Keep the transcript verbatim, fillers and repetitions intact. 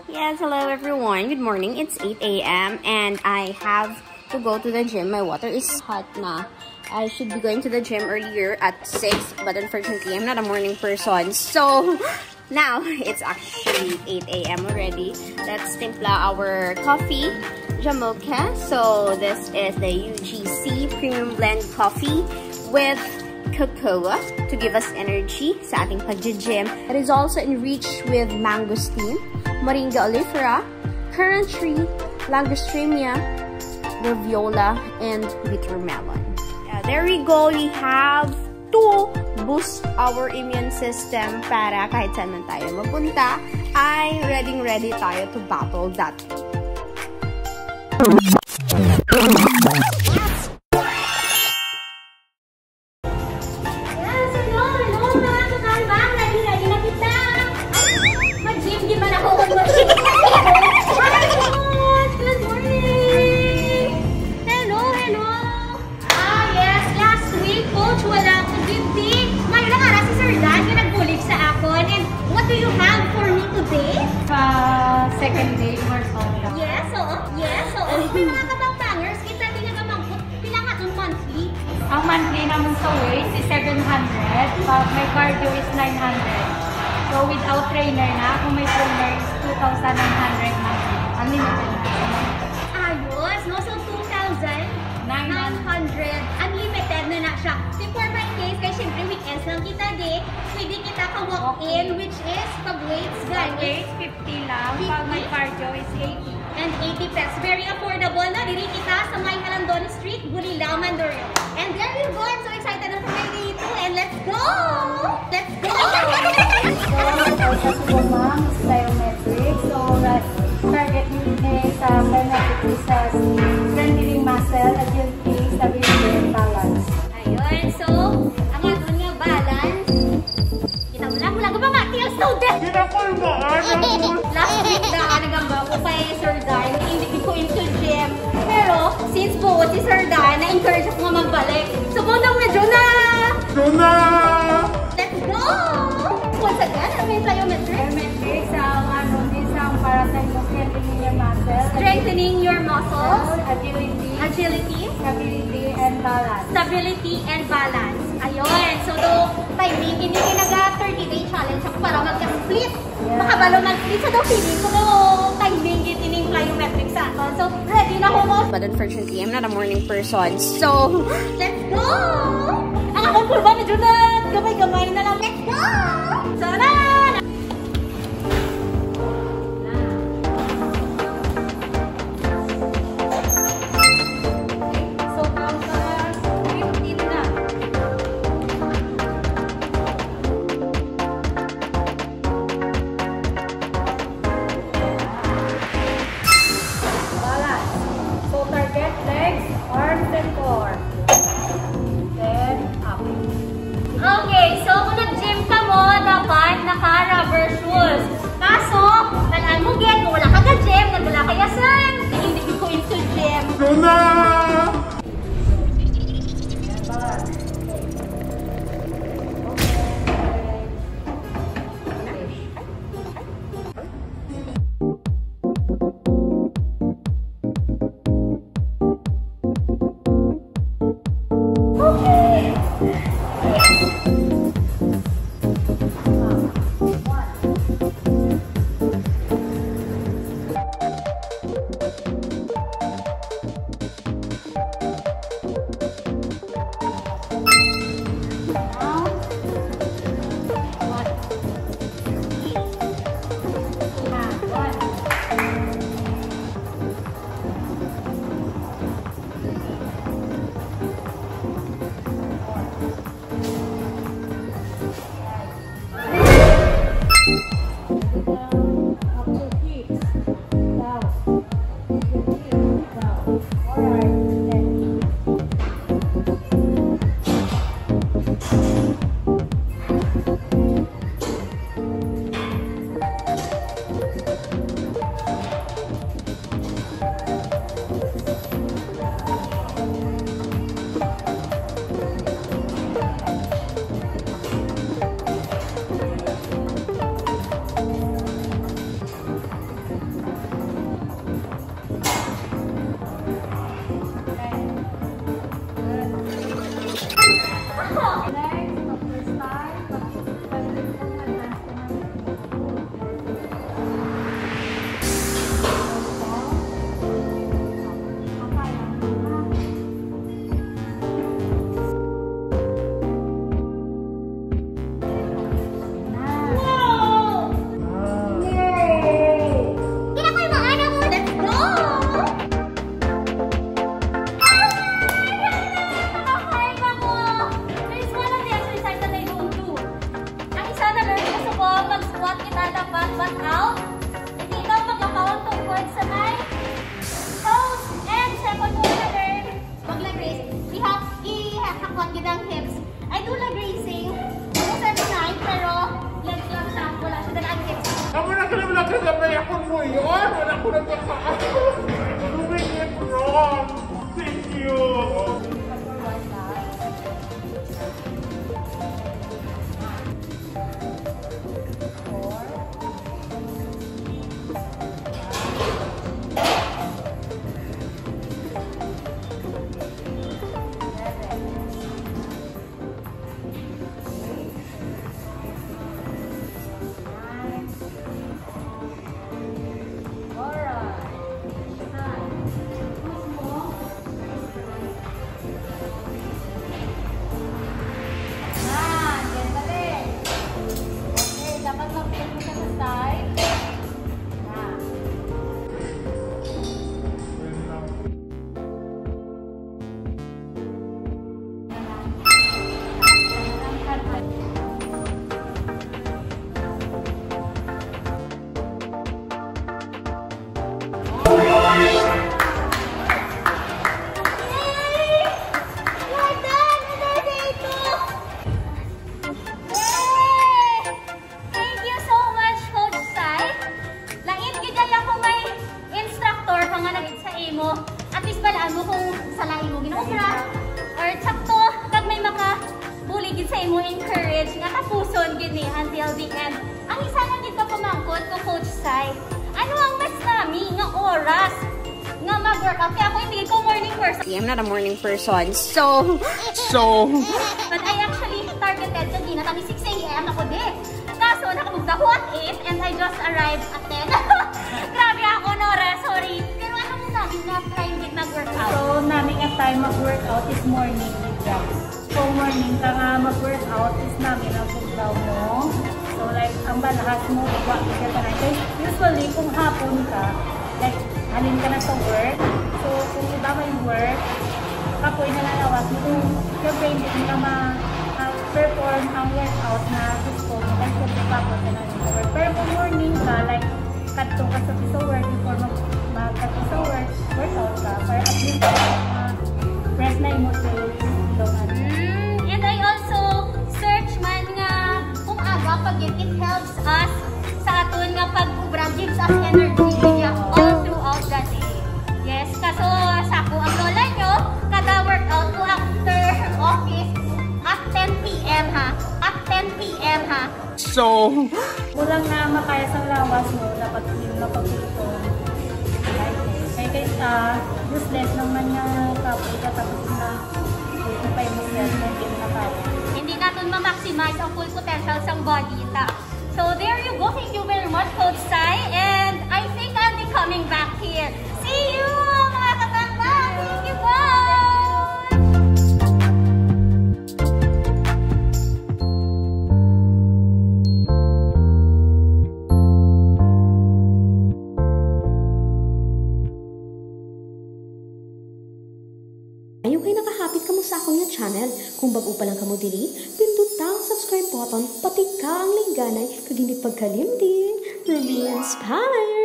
Yes, hello everyone. Good morning. It's eight a m and I have to go to the gym. My water is hot na. I should be going to the gym earlier at six, but unfortunately, I'm not a morning person. So, now, it's actually eight a m already. Let's timpla our coffee. Jamocha. So, this is the U G C Premium Blend Coffee with cocoa to give us energy sa ating pag-gym. It is also enriched with mangosteen, moringa oleifera, currant tree, langostemia, graviola, and bitter melon. Yeah, there we go. We have to boost our immune system para kahit saan man tayo mapunta, ay ready-ready tayo to battle that. Yes, hello, hello, mga kakalbang. Ready, ready na kita. Ay, mag-gym, di ba na ako mag-gym? Hi, Coach. Good morning. Hello, hello. Ah, yes. Last week, Coach, wala akong gym, di. Ngayon lang ara si Sir Dan nga nagbulig sa akon. And what do you have for me today? Ah, second day, workout lang. Yes, oo. Yes, oo. May mga kabang-bangers kita di nagamangkot. Pila nga ang monthly? Ang monthly naman sa weights is seven hundred, pag may cardio is nine hundred. So, without trainer na, kung may trainer is two thousand nine hundred monthly. Unlimited na. Ayos, no? So, two thousand nine hundred. Unlimited na na siya. Di for my case, kay syempre weekends lang kita di, pwede kita ka walk-in, which is pag weights, guys. Pag weights, fifty lang. Pag may cardio is eighty. And eighty pesos. Very affordable na. Diri kita sa may Halondon Street, Bulilao, Mandurriao. And there you go. I'm so excited na for my day two. And let's go! Let's go! So, welcome to the Mom's Biometrics. So, right, target ni Inay sa biometrics is, uh, strengthening muscle, agility, stability, and balance. Ayun. So, ang aton nga balance, kita mo lang, wala ka ba nga, T L student? Last week na, nagamba ko kay Sir Dan, hindi ko into gym. Pero, since buo si Sir Dan, na-encourage ako nga magbalik. So, mao na, medyo na! Let's go! Once again, ano yung plyometrics? Biometrics, ang ano, minsan para sa strengthening your muscles. Strengthening your muscles. Agility. Agility. Stability and balance. Stability and balance. Ayun. So, do, timing, hindi kinaga thirty-day challenge ako para magka-split. Yeah. Makabalo mag-split. So, do, feeling ko, do, timing, gid ining plyometrics sa aton. So, ready na ako mo. But unfortunately, I'm not a morning person. So, let's go! Ang akong pulba, medyo na gamay-gamay na lang. Let's go! So, na! Balance. So, target legs, arms, and core. Then, up. Okay, so kung nag-gym ka mo, dapat naka Out. Hindi daw maglapaon tungkod sa may toes and second quarter. Pag nag-raise, ihap, ihakwat gid ang hips. I do leg raising. Gusto sa design, pero legs lang siya. Wala siya dala ang hips. Ako na ka naman nagkasabay ako mo yun. Wala ko nagkakaas. Lumingit wrong. Thank you. Yan, yan, dali. Okay, dapat mag-feel mo siya sa side. Yan. Yay! We're done with our day two! Yay! Thank you so much, Coach Sai. Lain gid ay ako may instructor pa nga nagit sa imo. At least balaan mo kung sala imo ginaobra or sakto, kag may makabuli gid sa imo, encourage nga tapuson gid ni until the end. Ang isa lang gid ka pamangkot ko, Coach Sai, ano ang mas nami nga oras nga mag-workout? Kaya ako hindi ko morning person. I'm not a morning person. So, so, But I actually targeted kanina kami six a m ako di. Kaso nakabugta ko at eight and I just arrived at ten. Grabe ako, Nora. Sorry. Pero ano mo namin na time din mag-workout? So, namin nga time mag-workout is morning, gid, guys. So, morning ka nga mag-workout is namin ang pugdaw mo. So, like, ang balahas mo, igwa mo siya tanan. Kay usually, kung hapon ka, like, halin ka na sa work. So, kung iba may work, kapoy na nalawas mo. Kung siyempre, hindi mo na ma-, ma-perform ang workout na gusto mo. Kaya siyempre, kapoy ka na sa work. Pero kung morning ka, like, kadto ka sa, sa work before mag, magkadto sa work, workout ka. Para at least, uh, rest na yung muscles. Mm, and I also search man nga kung aga pag it helps us sa aton nga pag-obra, gives us energy niya all throughout the day. Yes, kaso sa ako ang lola nyo, kada workout ko after office at ten p m ha. At ten p m ha. So, kulang na makaya sa lawas mo, dapat hindi mo pagpiliton. Kay, kay, ah, useless naman nga kapoy ka, tapos na, hindi pa yung muscle, na hindi mo makaya. Hindi natin ma-maximize ang full potential sang body ta. So, there you go. Thank you very much, Coach Sai. And I think I'll be coming back here. See you, mga katambang! Thank you, guys! Ayaw kay nakahapit kamo sa akon nga channel. Kung bag-o pa lang kamo diri, pindota ang subscribe button, patika ang lingganay, kag hindi pagkalimti, Ruby Inspire!